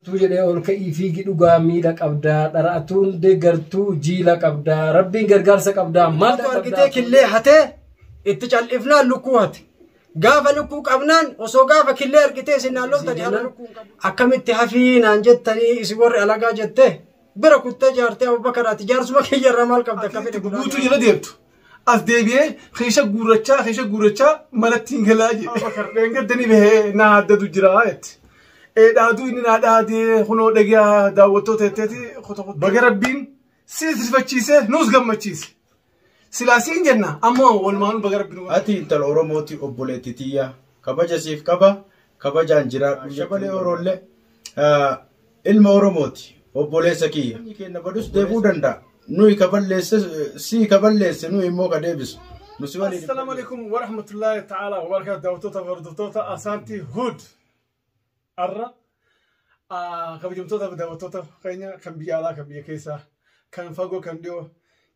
Tu jedhee ol ka'ii fiigi dhugaa miila qabdaa dhara'atuun deeggartuu jiila qabdaa rabbiin gargaarsa qabdaa maal Maaltu argitee killee hatee itti cal'ifnaan lukkuu hate. Gaafa lukkuu qabnaan osoo gaafa killee argitee isin naan loltanii har'a lukkuu hin qabu. Akkamitti hafii naan jettanii isin warri alagaa jettee bira kuttee jaartee Abubakar ati jaarsuma kiyya irraa maal qabda akka fedhe godhaa. Guutuu jala deemtu. As deebi'ee keesha guurrachaa keesha guurrachaa manatti hin galaa jedhe. Abubakar dheengaddanii bahee na addatu jira jetti. Dhaaduu inni naa dhaadee kunoo dhagaa daawwattoota jetteeti baga rabbiin si rifachiisee nuus gammachiise. Silaa siin jenna ammoo walumaanuu baga rabbiin. Ati intala Oromooti obboleetti tiyya kabaja siif qaba kabajaan jiraadhu. Shabalee Oroollee ilma Oromooti obboleessa kiyya. Namni keenya badus deebuu danda'a. Nuyi ka balleesse sii ka balleesse nuyi immoo ka deebisu. Nu si waliin. Assalaamu alaikum wa rahmatullahi ta'ala wa barakaatu daawwattoota fi hordoftoota Asaantii Hood. Arra kabajamtoota fi daawwattoota keenya kan biyya alaa kan biyya keessaa kan fagoo kan dhiyoo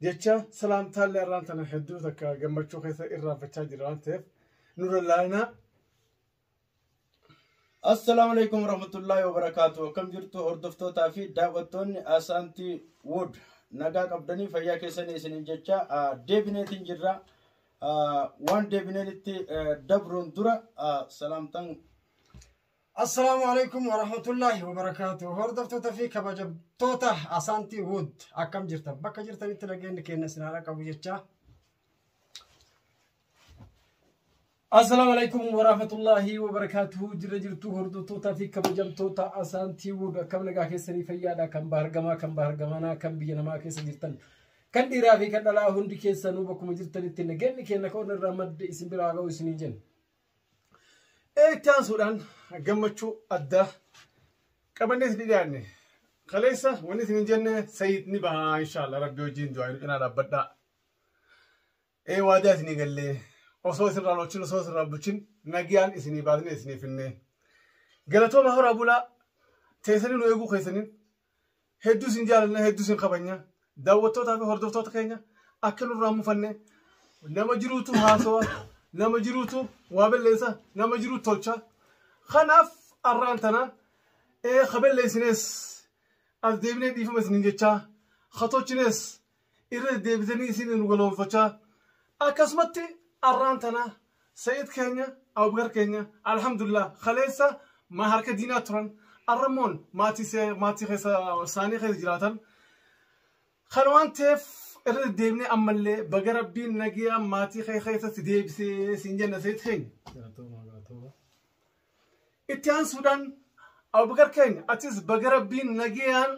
jecha salaamtaallee arraan tana hedduu takka gammachuu keessa irraanfachaa jira waan ta'eef nurra laanaa. Assalaamu alaikum warahmatullahi wabarakaatu. Akkam jirtu hordoftootaa fi daawwattoonni Asaantii Wood nagaa qabdanii fayyaa keessanii isiniin jecha deebineetiin jirra. Waan deebineenitti dabruun dura salaamtaan. Assalaamu alaikum warahmatullahi wabarakaatu. Hordoftoota fi kabajamtoota Asaantii Wood akkam jirtan? Bakka jirtanitti nageenyi keenya isin haa qabu jecha. Assalaamu alaikum warahmatullahi wabarakaatuhu jirra jirtu hordoftoota fi kabajamtoota Asaantii Wood akkam nagaa keessanii fayyaadha kan bahargamaa kan bahargamanaa kan biyya namaa keessa jirtan kan dhiiraa fi kan dhalaa hundi keessanuu bakkuma jirtanitti nageenyi keenya kan irraa madde isin biraa ga'u isiniin jenna. Itti aansuudhaan gammachuu addaa qabannee isin dhiyaanne kaleessa wanni isin hin jenne Sayid ni bahaa inshaallah rabbi wajjin du'aa nu cinaa dhaabbadhaa. Waadaa isinii gallee osoo isinirraa lolchin osoo isinirraa bulchin nagiyaan isinii baasnee isinii finnee. Galatooma horaa bulaa teessanii nu eeguu keessaniin hedduu isin jaalanna hedduu isin kabajna daawwattootaa fi hordoftoota keenya akka nurraa mufanne nama jiruutu haasawa nama jiruutu waa balleessa nama jiruutu tolcha. Kanaaf arraan tana ka balleessines as deebinee dhiifama isiniin jechaa ka tolchines irra deebitanii isin nu galoonfachaa akkasumatti arraan tana Sayid keenya Abubakar keenya alhamdulillah kaleessa ma harka diinaa turan arramoon maatii keessa isaanii keessa jiraatan. Kan waan ta'eef irra deddeebinee ammallee baga rabbiin nagiyaa maatii kee keessatti deebisee siin jenna Sayid keenya. Itti aansuudhaan Abubakar keenya atis baga rabbiin nagiyaan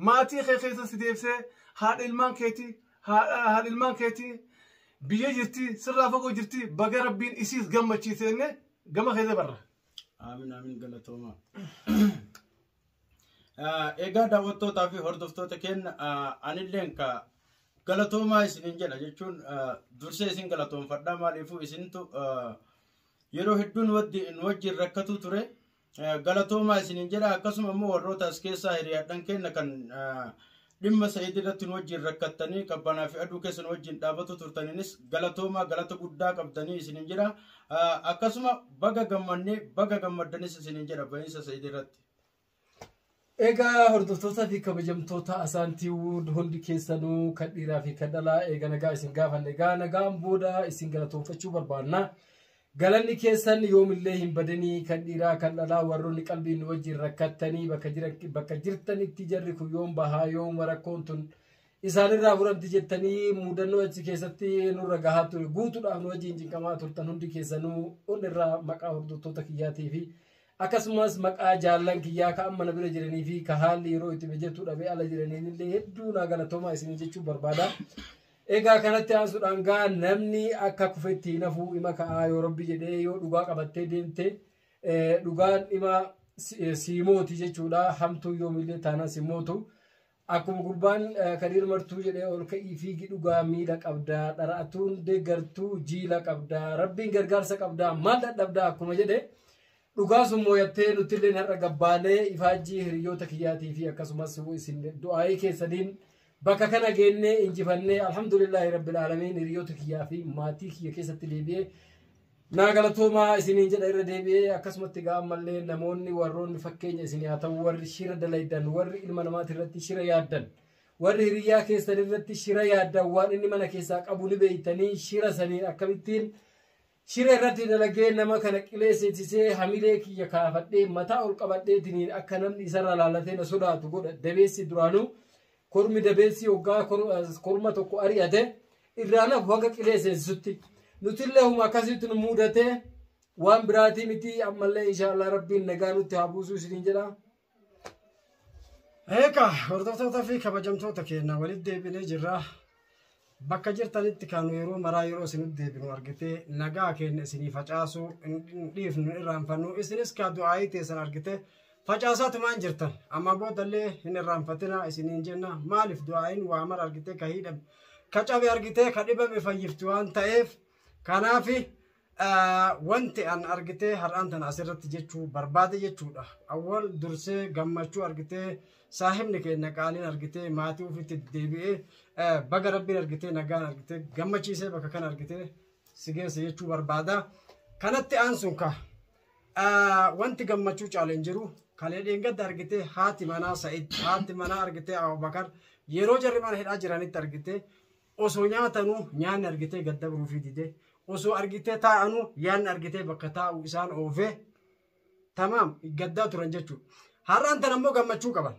maatii kee keessatti deebisee haadha ilmaan keetii haadha ilmaan keetii biyya jirti sirraa fagoo jirti baga rabbiin isiis gammachiise jennee gama keessa barra. Aamin aamin galatooma. Egaa daawwattootaa fi hordoftoota keenya anilleen ka galatoomaa isiniin jedha jechuun dursee isin galatoomfadha maaliifuu isintu yeroo hedduu nu wajjin rakkatuu ture galatoomaa isiniin jedha akkasuma immoo warroota as keessaa hiriyaadhan keenya kan dhimma Sayid irratti nu wajjin rakkattanii qabbanaa fi aduu keessa nu wajjin dhaabatu turtaniinis galatoomaa galata guddaa qabdanii isiniin jedha akkasuma baga gammannee baga gammaddanis isiniin jedha bahiinsa Sayid irratti. Egaa hordoftoota fi kabajamtoota Asaantii Wood hundi keessanuu kan dhiiraa fi kan dhalaa eega nagaa isin gaafanne egaa nagaan booda isin galatoonfachuu barbaanna. Galanni keessan yoomillee hin badinii kan dhiiraa kan dhalaa warroonni qalbii nu wajjin rakkattanii bakka jirtanitti jarri kun yoom bahaa yoom rakkoon tun isaanirraa furamti jettanii mudannoo achi keessatti nurra gahaa ture guutuudhaaf nu wajjin cinqamaa turtan hundi keessanuu onnirraa maqaa hordoftoota kiyyaatii fi akkasumas maqaa jaallan kiyyaa ka amma na bira jiranii fi ka haalli yeroo itti mijatu dhabee ala jiraniin illee hedduu naa galatoomaa isinii jechuu barbaada. Egaa kanatti aansuudhaan gaa namni akka kufetti hin hafuu hima ka'aa yoo rabbi jedhee yoo dhugaa qabattee deemte dhugaan dhima siimooti jechuudha. Hamtuu yoomillee taanaan simootu. Akkuma gurbaan Kadiir Martuu jedhee ol ka'ii fiigi dhugaa miila qabdaa dhara'atuun deeggartuu jiila qabdaa rabbiin gargaarsa qabdaa maal dadhabdaa akkuma jedhe. Dhugaa sun mooyattee nuti illee har'a gabbaanee ifaajjii hiriyoota kiyyaatii fi akkasumas isin du'aayii keessaniin bakka kana geennee injifannee alhamdulillahi rabbil aalamiin hiriyoota kiyyaa fi maatii kiyya keessatti deebi'ee Naa galatoomaa isiniin jedha irra deebi'ee akkasumatti egaa ammallee namoonni warroonni fakkeenya isinii haa ta'u warri shira dalaydan warri ilma namaati irratti shira yaaddan warri hiriyyaa keessan irratti shira yaaddan waan inni mana keessaa qabu ni beeytanii shira saniin akkamittiin shira irratti dalagee nama kana qilee seensisee hamilee kiyya kaafadhee mataa ol qabadheetiniin akka namni isarraa laallatee na sodaatu godha dabeessi duraanuu kormi dabeessi hoggaa korma tokko ari'ate irraa nafu haga qilee seensisutti. Nutillee huma akkasitti nu mudate waan biraatii miti ammallee inshaallah rabbiin nagaa nutti haa buusuu isiniin jedha. Eegaa hordoftoota fi kabajamtoota keenya walitti deebinee jirra. Bakka jirtanitti kan yeroo maraa yeroo isinitti deebinu argitee nagaa keenya isinii facaasuu hin dhiifnu hin irraanfannu isinis ka du'aayii teessan argitee facaasaatumaan jirtan amma boodallee hin irraanfatina isiniin jenna maaliif du'aayiin waa mara argitee ka hidhame ka cabe argitee ka dhibame fayyifti waan ta'eef kanaaf wanti an argitee har'aan tana asirratti jechuu barbaade jechuudha. Awwal dursee gammachuu argitee saahibni keenya qaaliin argitee maatii ofiitti deebi'ee baga rabbiin argitee nagaan argitee gammachiisee bakka kana argitee si geesse jechuu barbaada. Kanatti aansuun ka wanti gammachuu caale hin jiru kalee dheengadda argitee haati manaa Sa'id haati manaa argitee Abubakar yeroo jarri mana hidhaa jiranitti argitee osoo nyaatanuu nyaanni argitee gaddabaruufii didee osoo argitee taa'anuu yaanni argitee bakka taa'u isaan oofee tamaam gaddaa turan jechuudha. Har'aan tan ammoo gammachuu qaban.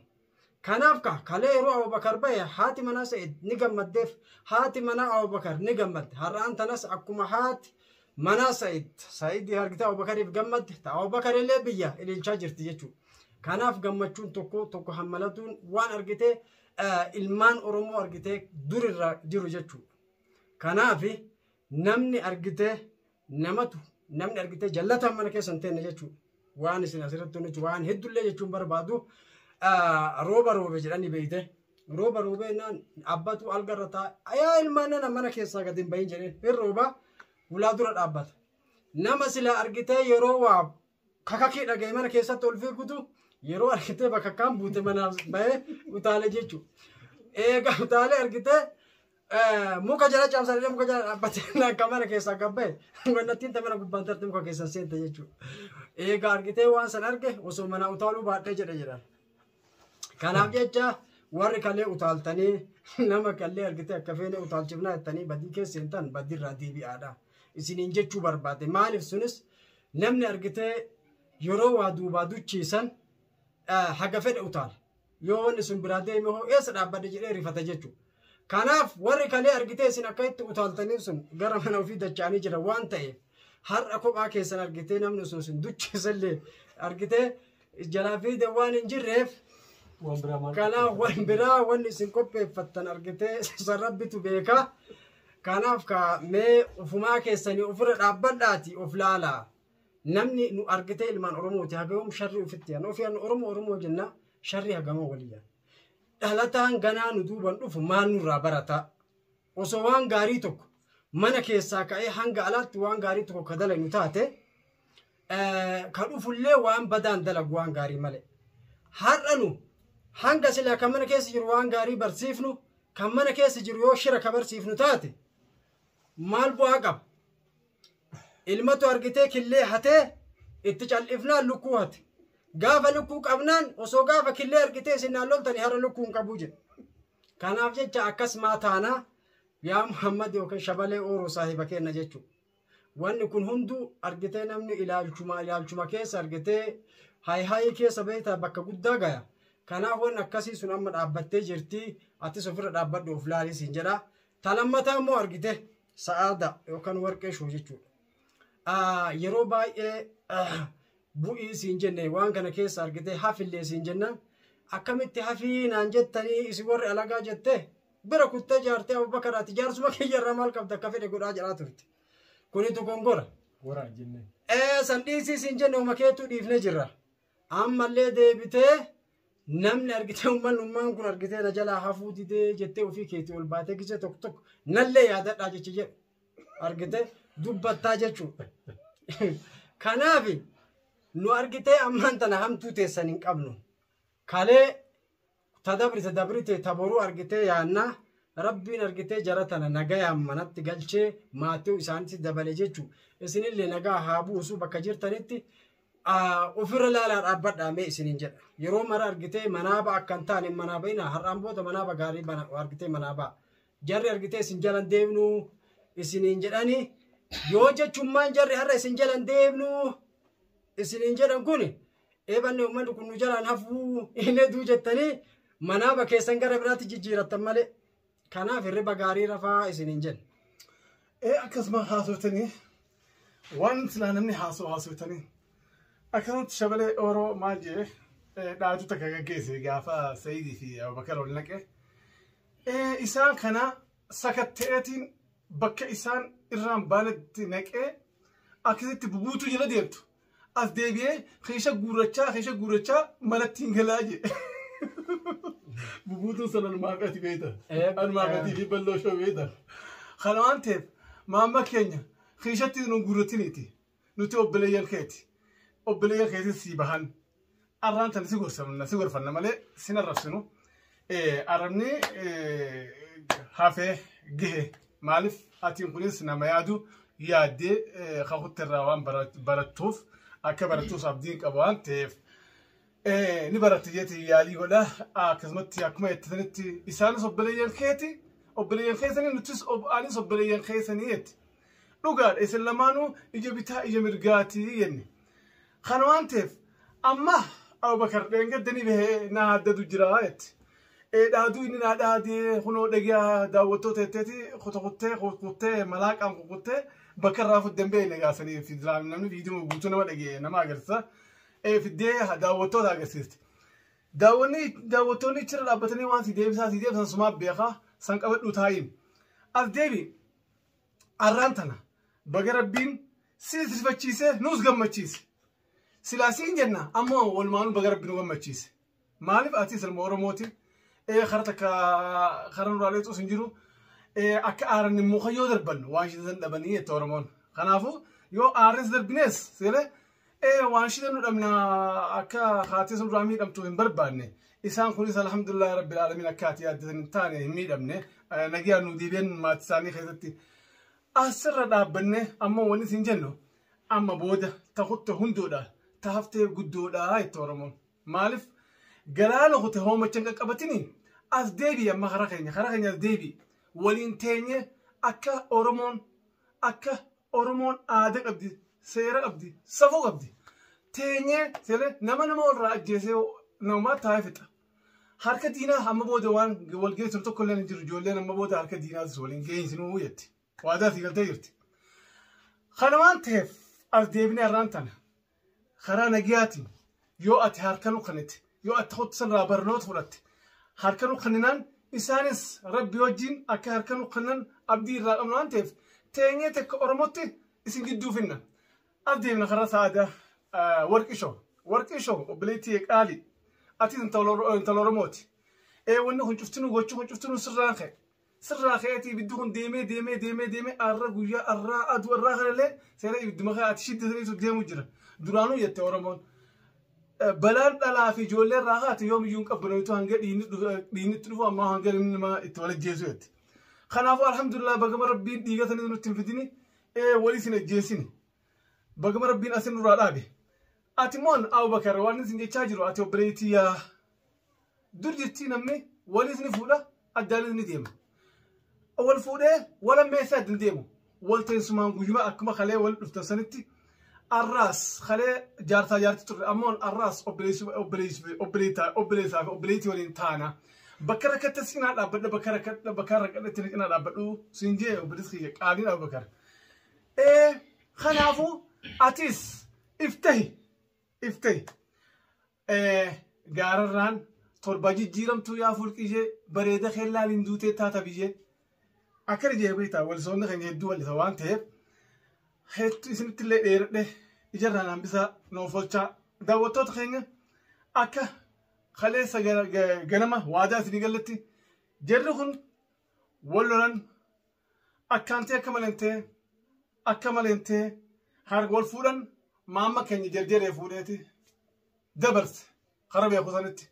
Kanaaf ka kalee yeroo Abubakar bahe haati manaa Sa'id ni gammaddeef haati manaa Abubakar ni gammadde. Har'aan tanas akkuma haati manaa Sa'id Sa'id argitee Abubakariif gammadde Abubakar illee biyya ililchaa jirti jechuudha. Kanaaf gammachuun tokko tokko hammalatuun waan argitee ilmaan Oromoo argitee durirra jiru jechuudha. Kanaaf namni argitee namatu namni argitee jallataan mana keessa hin teenne jechuudha. Waan isin asirratti nuti waan hedduullee jechuun barbaadu rooba roobe jedhanii beeyte. Rooba roobee naan abbatu algarra taa'a. Yaa ilmaan nana mana keessaa gadi hin bahin jedheen hin rooba ulaa dura dhaabbata. Nama sila argitee yeroo waa kakakii dhaga'e mana keessatti ol fiigutu yeroo argitee bakka kaan buute manaaf bahee utaalee jechuudha. Egaa utaalee argitee muka jala caamsanillee muka jala dhaabbatee akka mana keessaa gad bahe wannattiin ta mana gubbaan tarte muka keessan seente jechuudha. Egaa argitee waan san arge osoo mana utaaluu baadhee jedhe jedhan. Kanaaf jecha warri kalee utaaltanii nama kallee argitee akka feene utaalchifnaa jettanii badii keessa seentan badiirraa deebi'aadha. Isiniin jechuu barbaade maaliif sunis namni argitee yeroo waa duubaa duchiisan haga fedhe utaala. Yoo wanni sun biraa deeme hoo eessa dhaabbadhe jedhee rifata jechuudha. Kanaaf warri kalee argitee isin akka itti utaaltaniif sun gara mana ofii dacha'anii jira waan ta'eef har'a kophaa keessan argitee namni sun isin duchiisallee argitee jalaa fiide waan hin jirreef kanaaf waan biraa wanni isin qopheeffattan argitee san rabbitu beeka. Kanaaf ka mee ofumaa keessanii ofirra dhaabbadhaati of laalaa. Namni nu argitee ilmaan Oromooti hagayoom sharri ofitti yaana. Ofii Oromoo Oromoo jenna sharri hagamoo walii yaana. Dhalataan ganaa nu duuban dhufu maal nurraa barata? Osoo waan gaarii tokko mana keessaa ka'ee hanga alaatti waan gaarii tokko ka dalagnu taate ka dhufullee waan badaan dalagu waan gaarii malee. Har'a nu hanga silaa kan mana keessa jiru waan gaarii barsiifnu kan mana keessa jiru yoo shira ka barsiifnu taate maal bu'aa qaba? Ilmatu argitee killee hatee itti cal'ifnaan lukkuu hate. Gaafa lukkuu qabnaan osoo gaafa killee argitee isin naan loltanii har'a lukkuu hin qabuu jedhe. Kanaaf jecha akkas maa taanaa yaa Muhammad yookaan shabalee ooroo saahiba kenna jechuudha. Wanni kun hunduu argitee namni ilaalchuma keessa argitee hayi keessa beektaa bakka guddaa gaya. Kanaaf wanni akkasii sun amma dhaabbattee jirti atis ofirra dhaabbadhu of laalii siin jedha. Talammataa immoo argite sa'aada yookaan warqee shuu jechuudha. Yeroo baay'ee bu'ii siin jenne waan kana keessa argitee hafillee siin jennaan akkamitti hafii naan jettanii isin warri alagaa jette bira kuttee jaartee Abubakaraati jaarsuma kiyyarraa maal qabda akka fedhe godhaa jedhaa turte. Kunitu gongora. Waraan jennee. San dhiisii siin jenne uma keetuu dhiifnee jirra. Ammallee deebitee namni argitee uummanni kun argitee na jalaa hafuu didee jettee ofii keetii ol baatee gisee tokko tokko nallee yaadadhaa jechi jedhu argitee dubbattaa jechuudha. Kanaaf nu argitee ammaan tana hamtuu teessan hin qabnu. Kalee tadabrite dabrite taboruu argitee yaannaa Rabbiin argitee jara tana nagayaan manatti galchee maatii isaanitti dabale jechuudha. Isinillee nagaa haa buusu bakka jirtanitti ofirra laalaa dhaabbadhaa mee isiniin jedha. Yeroo mara argitee manaaba akka hin taane manaaba ina har'aan booda manaaba gaarii argitee manaaba. Jarri argitee isin jalan deemnu isiniin jedhani yoo jechummaan jarri har'a isin jalan deemnu isiniin jedhan kun eebanne uummanni kun nu jalaan hafuu hin heduu jettanii manaaba keessan gara biraatti jijjiirattan malee. Kanaaf hirriba gaarii rafaa isiniin jenna. Akkasuma haasoftanii waan silaa namni haasoo haasoftanii akkasumatti shabalee Oroo maal jee dhaatu takka gaggeesse gaafa Sayidii fi Abubakar wal naqe. Isaan kana sakatta'eetiin bakka isaan irraan baanetti naqee akkasitti bubuutuu jala deemtu. As deebi'ee keesha guurrachaa malatti hin galaa jee. Bubuutuun sana anumaafati beekta. Anumaafatii fi bal'oo shoo beekta. Kana waan ta'eef maamma keenya keeshatti nu guurratiniiti. Nuti obboleeyyan keeti. Obboleeyyan keetis si bahan. Arraan tana si gorsanna si gorfanna malee sin arrabsinu. Arrabni hafee gahe maaliif atiin kunis nama yaadu yaaddee kakutti irraa waan barattuuf akka barattuus abdiin qaba waan ta'eef. Ni baratte jeeti yaalii godha akkasumatti akkuma jettatanitti isaanis obboleeyyan keeti obboleeyyan keessanii nutis anis obboleeyyan keessanii jetti. Dhugaadha isin lamaanuu ija bitaa ija mirgaatii jenne. Kana waan ta'eef amma Abubakar dheengaddanii bahee na haddatu jira jetti. Dhaaduu inni naa dhaadee kunoo dhagaa daawwattoota jetteeti kutukuttee kukuttee malaaqaan kukuttee bakka irraa fuddan beekne gaasanii namni viidiyoo guutuu nama dhagee nama agarsiisa. Fiddee daawwattoota agarsiisti. Daawwattoonni achirra dhaabbatanii waan si deebisaa si deebisan sumaa beekaa san qabadhu taa'iin. As deebi arraan tana baga rabbiin si rifachiisee nuus gammachiise. Silaa siin jenna ammoo walumaanuu baga rabbi nu gammachiise. Maaliif ati ilma Oromooti kara takka kara nuraalee xuus hin jiru akka aaran muka yoo darban waan shidan dhabanii jette Oromoon. Kanaafuu yoo aarris darbinees seelee waan shidan nu dhabna akka haati sun duraa miidhamtu hin barbaanne. Isaan kunis alhamdulillah rabbil alamin akka ati yaaddatan hin taane hin miidhamne nagaan nu deebi'an maatii isaanii keessatti. Asirra dhaabbanne amma wanni isin jennu amma booda takutte hundoodha tahaftee guddoodha jette Oromoon. Maaliif galaana kute hoomacha hin qaqqabatini as deebi'i amma karaa keenya as deebi'i waliin teenye akka Oromoon aadaa qabdi seera qabdi safuu qabdi. Teenyee seera nama nama irraa ajjeesee namaa taa'ee fixa. Harka diinaa amma booda waan wal geessu tokko illee hin jiru ijoolleen amma booda harka diinaatis waliin geessinuu jetti. Waadaa si galtee jirti. Kana waan ta'eef as deebinee har'aan tana karaa nagayaatiin yoo ati harka nu kennite yoo ati hotti sanarraa barnoota fudhatte harka nu kenninaan isaanis rabbi wajjin akka harka nu kennan abdii irraa qabnu waan ta'eef teenyee takka Oromootti isin gidduu finna. As deebina karaa sa'aadaa warqishoo obboleettii qaalii ati intala Oromooti. Wanni kun cuftinuu gochuu kun cuftinuu sirraa ka'e. Sirraa ka'eetii ibiddi kun deemee deemee deemee deemee arra guyyaa arraa aduu arraa kanallee seera ibiddi makaa ati shiddataniitu deemu jira. Duraanuu jette Oromoon. Balaan dhalaa fi ijoollee irraa haati yoomiyyuu hin qabbanootu hanga dhiinnitti dhufu ammaa hanga nama itti walajjeesu jette. Kanaafuu alhamdulillah bagama rabbiin dhiiga sanii nutti hin fidini walii sin ajjeesini. Bagama rabbiin asin nurraa dhaabe. Ati moon Abubakar waan isin jechaa jiru ati obboleettii yaa dur jirtii namni waliis ni fuudha addaanis ni deema. Wal fuudhee wal ammeessaa ittiin deemu. Wal teessumaan guyyuma akkuma kalee wal dhuftan sanitti arraas kalee jaartaa jaartii turre ammoon arraas obboleessaa fi obboleettii waliin taana. Bakka rakkatte cinaa dhaabbadha bakka rakkadhetti cinaa dhaabbadhu siin jee obboleessi kiyya qaaliin Abubakar. Kanaafuu atis iftahi iftahi gaararraan torba jijjiiramtuu yaa fulqishee bareeda keellaaliin duutee taata biyyee akkana jee beektaa wallisoonni keenya hedduu wallisa waan ta'eef hedduu isinitti illee dheeradhe ijarraan hambisaa nuuf olchaa daawwattoota keenya akka kaleessa ganama waadaa isinii galatti jarri kun wal lolan akkaantee akka malentee harka wal fuudhan maamma keenya jarjaree fuudheeti dabarse karaa beeku sanitti.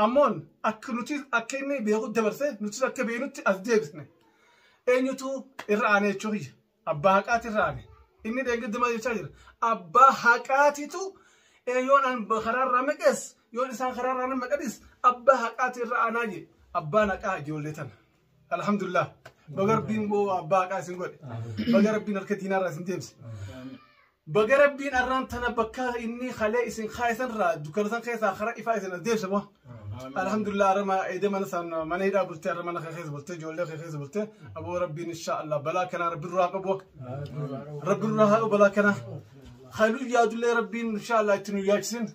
Ammoon akka nuti akka inni beeku dabarse nutis akka beeknutti as deebisne. Eenyutu irra aanee jechuu kiyya. Abbaa haqaati irra aane. Inni deeggardamaa jechaa jira. Abbaa haqaatitu yoon an karaarraa maqes yoon isaan karaarraa nama maqanis abbaa haqaati irra aanaa jee. Abbaan haqaa ijoollee tana. Alhamdulillah. Baga rabbiin boo abbaa haqaa isin godhe. Baga rabbiin harka diinaarraa isin deebise. Baga rabbiin arraan tana bakka inni halee isin kaayisan irraa dukkana san keessaa karaa ifaa isin as deebise moo. Alhamdulillah arama eede mana san mana hidhaa bultee arra mana keessa bultee ijoollee keessa bultee aboo rabbiin insha Allah balaa kanaa rabbiin irraa qabu. Rabbiin irraa haa qabu balaa kana. Haluu yaadullee rabbiin insha Allah itti nu yaachisin.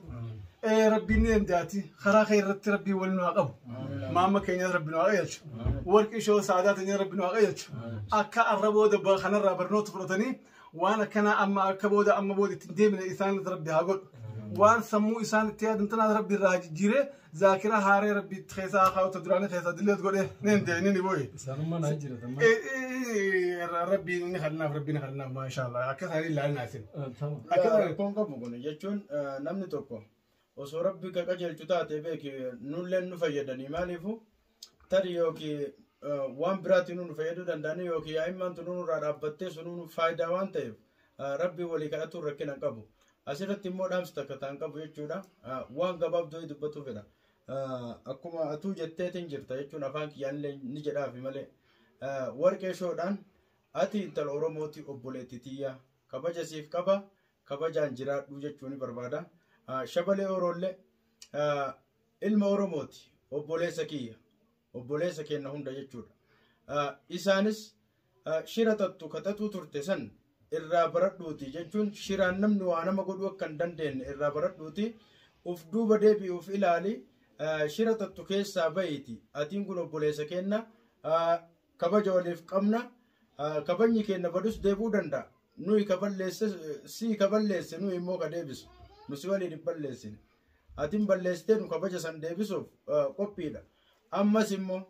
Rabbiin ni dandaati. Karaa kee irratti rabbiin waliin nu haa qabu. Maama keenyas rabbi nu haa qajeelchu. Warqii shoo saadaa teenya rabbi nu haa qajeelchu. Akka arra booda kanarraa barnoota fudhatanii waan akkanaa amma akka booda amma booda ittiin deemine isaan rabbi haa godhu. Waan sammuu isaan itti yaadan tanaas rabbi irraa jijjiiree zaakira haaree rabbi itti keessaa haa kaa'u duraanii keessaa dilleet godhee ni danda'e ni booye. Isaanummaa naa jira. Rabbi ni kadhannaaf rabbi ni kadhannaaf maashaallah akka isaanii ilaalina isin. Rakkoon qabu kun jechuun namni tokko osoo rabbi ka qajeelchu taate beeki nulleen nu fayyadanii maaliifu tarii yookiin waan biraatiin nu fayyaduu danda'anii yookiin yaa'immaan tun nurraa dhaabbattee sunuu faayidaa waan ta'eef rabbi walii kadhatuun rakkina hin qabu. Asirratti immoo dhaamsi takka ta'an qabu jechuudha. Waan gabaabduu dubbatu fedha. Akkuma atuu jetteetiin jirta jechuun afaan kiyyaan ni jedhaafi malee. Warqee shoodhaan ati intala Oromooti obboleetti tiyya kabaja siif qaba kabajaan jiraadhu jechuun ni barbaada. Shabalee Oroollee ilma Oromooti obboleessa kiyya obboleessa keenya hunda jechuudha. Isaanis shira xaxxu kaxaxuu turte san irraa baradhuuti jechuun shiraan namni waa nama godhuu akka hin dandeenye irraa baradhuuti uf duuba deebi'uuf ilaali shira xaxxu keessaa bahiiti atiin kun obboleessa keenya kabaja waliif qabna kabajni keenya badus deebi'uu danda'a nuyi kaballeesse si kaballeesse nuyi immoo ka deebisu nu si waliin hin balleessine atiin balleessitee nu kabaja san deebisuuf qophiidha ammas immoo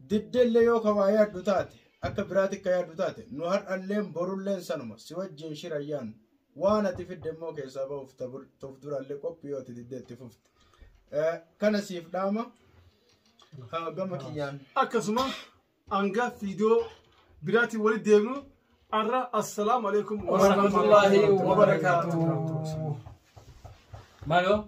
diddeellee yoo ka waa yaaddu taate akka biraatti akka yaaddu taate nu har'alleen borulleen sanuma si wajjin shira yaannu waan ati fidde immoo keessaa bahuuf toof duraallee qophii yoo ati diddee itti fufte. Kana siif dhaama gama kiyyaan. Akkasuma hanga viidiyoo biraatiin walitti deemnu arra assalaamu alaikum warahmatullahi wabarakatuh. Maaloo?